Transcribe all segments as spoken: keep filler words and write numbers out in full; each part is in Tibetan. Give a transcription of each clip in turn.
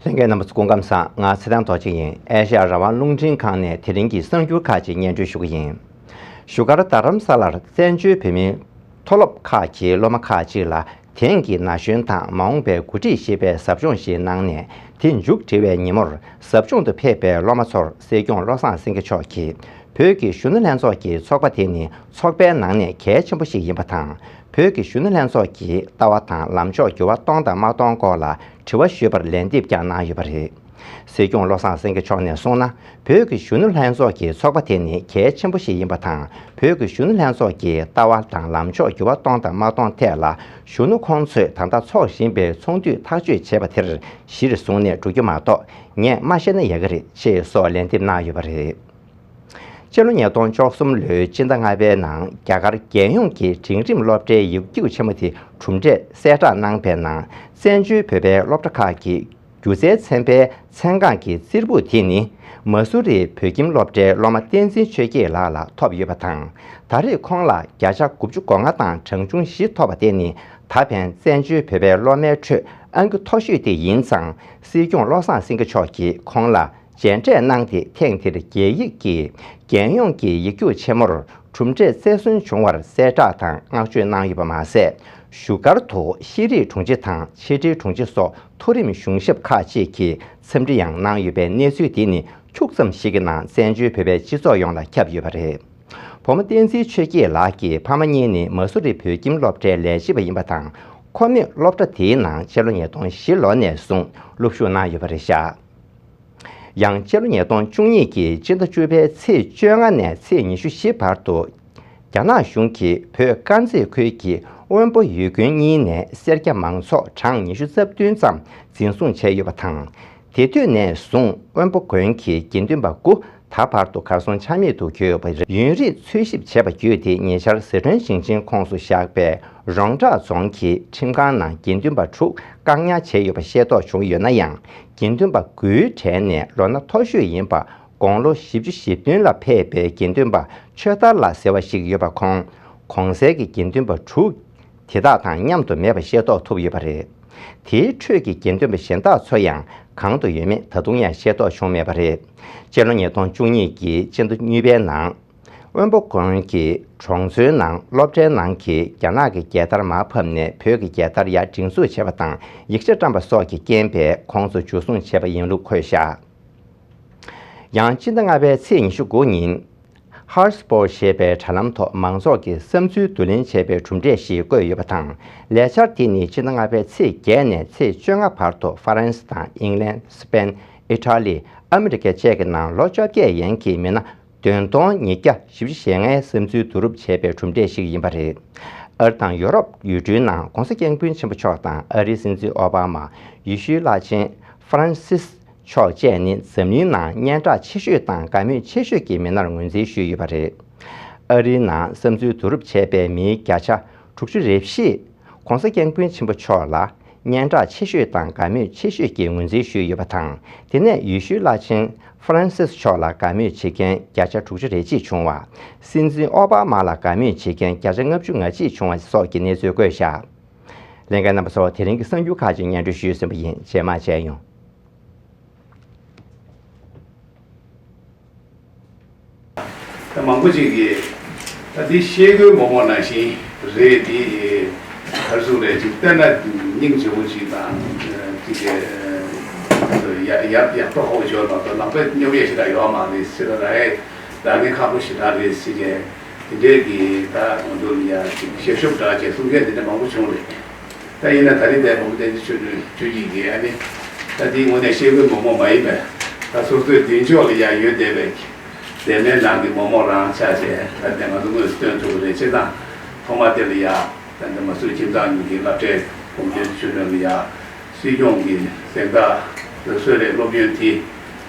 ལྷན་རྒྱས་རྣམ་པ་ཚོ་སྐུ་ཁམས་བཟང་། ང་ཚེ་བརྟན་རྡོ་རྗེ་ཡིན། ཨེ་ཤ་ཡ་རང་དབང་རླུང་འཕྲིན་ཁང་ནས་དེ་རིང་གི་གསར་འགྱུར་ཁག་ཅིག་སྙན་སྒྲོན་ཞུ་གི་ཡིན། བཞུགས་སྒར་རྡ་རམ་ས་ལར་བཙན་བྱོལ་བོད་མིའི་མཐོ་སློབ་ཁག་གི་སློབ་མ་ཁག་ཅིག་ལ་དེང་གི་ན་གཞོན་དང་མ་འོངས་པའི་འགོ་ཁྲིད་ཞེས་པའི་ཟབ་སྦྱོང་ཞིག་གནང་ནས། དེ་མཇུག་སྒྲིལ་བའི་ཉིན་མོར་ཟབ་སྦྱོང་དུ་ཕེབས་པའི་སློབ་མ་ཚོར་སྲིད་སྐྱོང་བློ་བཟང་སེང་གེ་མཆོག་གིས་བོད་ཀྱི་གཞོན་ནུ་ལྷན་ཚོགས་ཀྱི་ཚོགས་པ་དེ་ནི་ཚོགས་པའི་ནང་ནས་གལ་ཆེན་པོ་ཞིག་ཡིན་པ་དང་། བོད་ཀྱི་གཞོན་ནུ་ལྷན་ཚོགས་ཀྱི་ལྟ་བ་དང་ལངས་ཕྱོགས་འགྱུར་བ་གཏོང་དང་མ་གཏོང་སྐོར་ལ་དྲི་བ་ཞུས་པར་ལན་འདེབས་ཀྱང་གནང་ཡོད་པ་རེད། སྲིད་སྐྱོང་བློ་བཟང་སེང་གེ་མཆོག་ནས་གསུངས་ན། བོད་ཀྱི་གཞོན་ནུ་ལྷན་ཚོགས་ཀྱི་ཚོགས་པ་དེ་ནི་གལ་ཆེན་པོ་ཞིག་ཡིན་པ་དང་། བོད་ཀྱི་གཞོན་ནུ་ལྷན་ཚོགས་ཀྱི་ལྟ་བ་དང་ལངས་ཕྱོགས་འགྱུར་བ་གཏོང་དང་མ་གཏོང་ཐད་ལ། གཞོན་ནུ་ཁོང་ཚོས་ད་ལྟ་འཚོགས་བཞིན་པའི་ཚོགས་འདུས་ཐག་གཅོད་བྱས་པ་དེར་གཞིར་བཟུང་ནས་འགྲོ་རྒྱུ་མ་གཏོགས། ངས་མ་བཤད་ན་ཡག་གི་རེད་ཅེས་སོགས་ལན་འདེབས་གནང་ཡོད་པ་རེད། སྤྱི་ལོ་ཉིས་སྟོང་བཅུ་གསུམ་ལོའི་སྤྱི་ཟླ་ལྔ་པའི་ནང་རྒྱ་གར་རྒྱལ་ཡོངས་ཀྱི་འབྲིང་རིམ་སློབ་གྲྭའི་ཡིག་རྒྱུགས་ཆེན་མོ་དེ་གྲུབ་འབྲས་གསལ་བསྒྲགས་གནང་པའི་ནང་། བཙན་བྱོལ་བོད་པའི་སློབ་གྲྭ་ཁག་གི་སྒྱུ་རྩལ་ཚན་པའི་མཚན་གང་གི་རྩེ་ཕུད་དེ་ནི། མ་སུ་རི་བོད་ཁྱིམ་སློབ་གྲྭའི་སློབ་མ་བསྟན་འཛིན་ཆོས་སྐྱིད་ལགས་ལ་ཐོབ་ཡོད་པ་དང་། ད་རེས་ཁོང་ལ་བརྒྱ་ཆ་དགུ་བཅུ་གོ་ལྔ་དང་གྲངས་ཆུང་བཞི་ཐོབ་པ་དེ་ནི། ད་ཕན་བཙན་བྱོལ་བོད་པའི་སློབ་མའི་ཁྲོད་ཨང་ཀི་མཐོ་ཤོས་དེ་ཡིན་ཙང་། སྲིད་སྐྱོང་བློ་བཟང་སེང་གེ་མཆོག་གིས་ཁོང་ལ་མཇལ་འཕྲད་གནང་སྟེ། ཐེངས་འདིར་རྒྱ་ཡིག་གི་རྒྱལ་ཡོངས་ཀྱི་ཡིག་རྒྱུགས་ཆེན་མོར་གྲུབ་འབྲས་རྩེར་སོན་བྱུང་བར་གསལ་བསྒྲགས་དང་བསྔགས་བརྗོད་གནང་ཡོད་པ་མ་ཟད། བཞུགས་སྒར་དུ་ཤེས་རིག་དྲུང་ཆེ་དང་ཕྱི་དྲིལ་དྲུང་ཆེ་སོགས་མཐོ་རིམ་གཞུང་ཞབས་ཁག་ཅིག་གིས་འཚམས་འདྲི་ཡང་གནང་ཡོད་པའི་གནས་ཚུལ་དེ་ནི། ཁྱུག་ཙམ་ཞིག་གི་ནང་བཙན་བྱོལ་བོད་པའི་སྤྱི་ཚོགས་ཡོངས་ལ་ཁྱབ་ཡོད་པ་རེད། བུ་མོ་བསྟན་འཛིན་ཆོས་སྐྱིད་ལགས་ཀྱི་ཕ་མ་གཉིས་ནི་མ་སུ་རི་བོད་ཁྱིམ་སློབ་གྲྭའི་ལས་བྱེད་པ་ཡིན་པ་དང་། ཁོ་མོས་སློབ་གྲྭ་དེའི་ནང་སྤྱི་ལོ་ཉིས་སྟོང་བཞི་ལོ་ནས་བཟུང་སློབ་ཞུགས་གནང་ཡོད་པ་རེད་བཞག་ཡང་སྤྱི་ལོ་ཉིས་སྟོང་བཅུ་གཉིས་ཀྱི་སྤྱི་ཟླ་བཅུ་པའི་ཚེས་བཅོ་ལྔ་ནས་ཚེས་ཉི་ཤུ་བཞི་བར་དུ། རྒྱ་ནག་གཞུང་གིས་བོད་དཀར་མཛེས་ཁུལ་གྱི་དབོན་པོ་ཡུལ་དགོན་གཉིས་ནས་སེར་སྐྱ་མང་ཚོགས་གྲངས་ཉི་ཤུ་རྩ་བདུན་ཙམ་འཛིན་བཟུང་བྱས་ཡོད་པ་དང་། དེ་དུས་ནས་བཟུང་དབོན་པོ་དགོན་གྱི་དགེ་འདུན་པ་དགུ་ད་བར་དུ་གར་སོང་ཆ་མེད་དུ་གྱུར་ཡོད་པ་རེད། ཡུན་རིང་འཚོལ་ཞིབ་བྱས་པ་བརྒྱུད་དེ། ཉེ་ཆར་ཟི་ཁྲོན་ཞིང་ཆེན་ཁོངས་སུ་བཞག་པའི་རོང་བྲག་རྫོང་གི་ཁྲིམས་ཁང་ནང་དགེ་འདུན་པ་དྲུག་བཀག་ཉར་བྱས་ཡོད་པ་ཤེས་རྟོགས་བྱུང་ཡོད་ན་ཡང་། དགེ་འདུན་པ་དགུའི་གྲས་ནས་ལོ་ན་མཐོ་ཤོས་ཡིན་པ། དགུང་ལོ་བཞི་བཅུ་ཞེ་བདུན་ལ་ཕེབས་པའི་དགེ་འདུན་པ་ཆོས་དར་ལགས་ཟེར་བ་ཞིག་ཡོད་པ། ཁོང་གོང་གསལ་གྱི་དགེ་འདུན་པ་དྲུག་དེ་དག་དང་མཉམ་དུ་མེད་པ་ཤེས་རྟོགས་ཐུབ་ཡོད་པ་རེད། དེའི་ཁྲོད་ཀྱི་དགེ་འདུན་པ་གཞན་དག་ཚོ་ཡང་གང་དུ་ཡོད་མེད་ད་དུང་ཡང་ཤེས་རྟོགས་བྱུང་མེད་པ་རེད། སྤྱི་ལོ་ཉིས་སྟོང་བཅུ་གཉིས་ཀྱི་སྤྱི་ཟླ་གཉིས་པའི་ནང་། དབོན་པོ་དགོན་གྱི་གྲོང་ཚོའི་ནང་སློབ་གྲྭའི་ནང་གི་རྒྱ་ནག་གི་རྒྱལ་དར་མར་ཕབ་ནས། བོད་ཀྱི་རྒྱལ་དར་ཡར་སྒྲེང་འཛུགས་བྱས་པ་དང་། ཡིག་ཆ་བཀྲམ་པ་སོགས་ཀྱི་རྐྱེན་པས་ཁོང་ཚོ་འཇུ་བཟུང་བྱས་པ་ཡིན་ལུགས་འཁོད་བཞག་ཡང་སྤྱི་ཟླ་ལྔ་པའི་ཚེས་ཉི་ཤུ་དགུ་ཉིན། ཧར་སི་པོར་ཞེས་པའི་དྲ་ལམ་ཐོག་མང་ཚོགས་ཀྱིས་བསམ་ཚུལ་བསྡུ་ལེན་བྱས་པའི་གྲུབ་འབྲས་ཤིག་བཀོད་ཡོད་པ་དང་། ལས་འཆར་དེ་ནི་སྤྱི་ཟླ་ལྔ་པའི་ཚེས་བརྒྱད་ནས་ཚེས་བཅོ་ལྔ་བར་དུ་ཧྥ་རན་སི་དང་ཨིང་ལན། སི་པེན། ཨི་ཊ་ལི། ཨ་མི་རི་ཀ་བཅས་ཀྱི་ནང་ལོ་བཅོ་བརྒྱད་ཡན་གྱི་མི་སྣ་བདུན་སྟོང་ཉིས་བརྒྱ་བཞི་བཅུ་ཞེ་ལྔའི་བསམ་ཚུལ་བསྡུ་རུབ་བྱས་པའི་གྲུབ་འབྲས་ཤིག་ཡིན་པ་རེད། ཨ་རི་དང་ཡོ་རོབ་ཡུལ་གྲུའི་ནང་༧གོང་ས་༧སྐྱབས་མགོན་ཆེན་པོ་མཆོག་དང་ཨ་རིའི་སྲིད་འཛིན་ཨོ་བྷ་མ། ཡེ་ཤུའི་བླ་ཆེན་ཧྥ་རན་སིས་མཆོག་བཅས་ནི་འཛམ་གླིང་ནང་སྙན་གྲགས་ཆེ་ཤོས་དང་དགའ་མོས་ཆེ་ཤོས་ཀྱི་མི་སྣར་ངོས་འཛིན་ཞུས་ཡོད་པ་རེད། ཨ་རིའི་ནང་བསམ་ཚུལ་བསྡུ་རུབ་བྱས་པའི་མིའི་བརྒྱ་ཆ་དྲུག་ཅུ་རེ་བཞི། ༧གོང་ས་༧སྐྱབས་མགོན་ཆེན་པོ་མཆོག་ལ་སྙན་གྲགས་ཆེ་ཤོས་དང་དགའ་མོས་ཆེ་ཤོས་ཀྱི་ངོས་འཛིན་ཞུས་ཡོད་པ་དང་། དེ་ནས་ཡེ་ཤུའི་བླ་ཆེན་ཧྥ་རན་སིས་མཆོག་ལ་དགའ་མོས་བྱེད་མཁན་བརྒྱ་ཆ་དྲུག་ཅུ་རེ་གཅིག་བྱུང་བ། སྲིད་འཛིན་ཨོ་བྷ་མ་ལ་དགའ་མོས་བྱེད་མཁན་བརྒྱ་ཆ་ལྔ་བཅུ་ང་གཅིག་བྱུང་བ་སོགས་ཀྱི་གནས་ཚུལ་བཀོད་བཞག་ལྷན་རྒྱས་རྣམ་པ་ཚོ། དེ་རིང་གི་གསར་འགྱུར་ཁག་ཅིག་སྙན་སྒྲོན་ཞུས་ཟིན་པ་ཡིན། རྗེས་མ་མཇལ་ཡོང་། ད་མང་པོ་ཅིག་གིས་ད་འདི་ཤེལ་སྒོའི་མོག་མོག་ནང་བཞིན་རེད། འདི་ག་རེ་ཟེར་རེད། ཅིག་བལྟས་ན་སྙིང་རྗེ་པོ་ཅིག་དང་། ཅིག་ཡག་ཡག་ཡག་པོ་ཧོ་འཇོག་མ་གཏོགས་ནང་པའི་སྙོམས་ཡས་ཞེ་དྲག་ཡོད་མ་རེད་ཟེར་བ་རེད། ད་ནི་ཁག་པོ་ཞེ་དྲག་རེད་ཟེར་གྱི། དེ་འདྲའི་གི་ད་ང་ཚོ་ལ་ཡ་ཅིག་ཞབས་ཞུ་འདྲ་བྱས་གསུང་མཁན་དེ་འདྲ་མང་པོ་བྱུང་རེད། ད་ཡིན་ན་ད་རེས་དེ་བུ་མོ་བསྟན་འཛིན་ཆོས་སྒྲོན་ཆོས་སྐྱིད་ཀྱིས་ཨ་ནི་ད་དེའི་ངོས་ནས་ཤེལ་སྒོའི་མོག་མོག་མ་ཡིན་པས། ད་སོ་སོའི་མདུན་ཕྱོགས་ལ་ཡང་ཡོད་བསྡད་པའི་སྡེར་མའི་ནང་གི་མོག་མོག་རང་ཆགས་བྱས། ད་དེ་ང་ཚོ་དངོས་སུ་སྟོན་ཐུབ་ཀྱི་རེད། བྱས་ཙང་ཐོག་མ་དེ་ལ་ཡ་ད་འདི་མ་སུ་ཁྱིམ་ཚང་གཉིས་ཀྱི་སློབ་གྲྭའི་བུ་མོ་བསྟན་འཛིན་ཆོས་སྒྲོན་ལ་ཡ་སྲིད་སྐྱོང་གི་གཟེངས་རྟགས་གསོལ་རས་སློབ་ཡོན་དེ་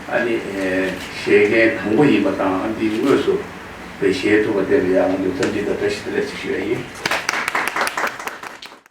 ཨ་ནི་བཞེས་མཁན་དང་པོ་ཡིན་པ་དང་། ཨ་འདི་དངོས་སུ་དཔེ་བཞེས་ཐུབ་པ་དེ་ལ་ཡ་ང་ཚོས་འཚམས་འདྲི་དང་བཀྲ་ཤིས་བདེ་ལེགས་ཞེས་ཞུ་ཡ་ཡིན།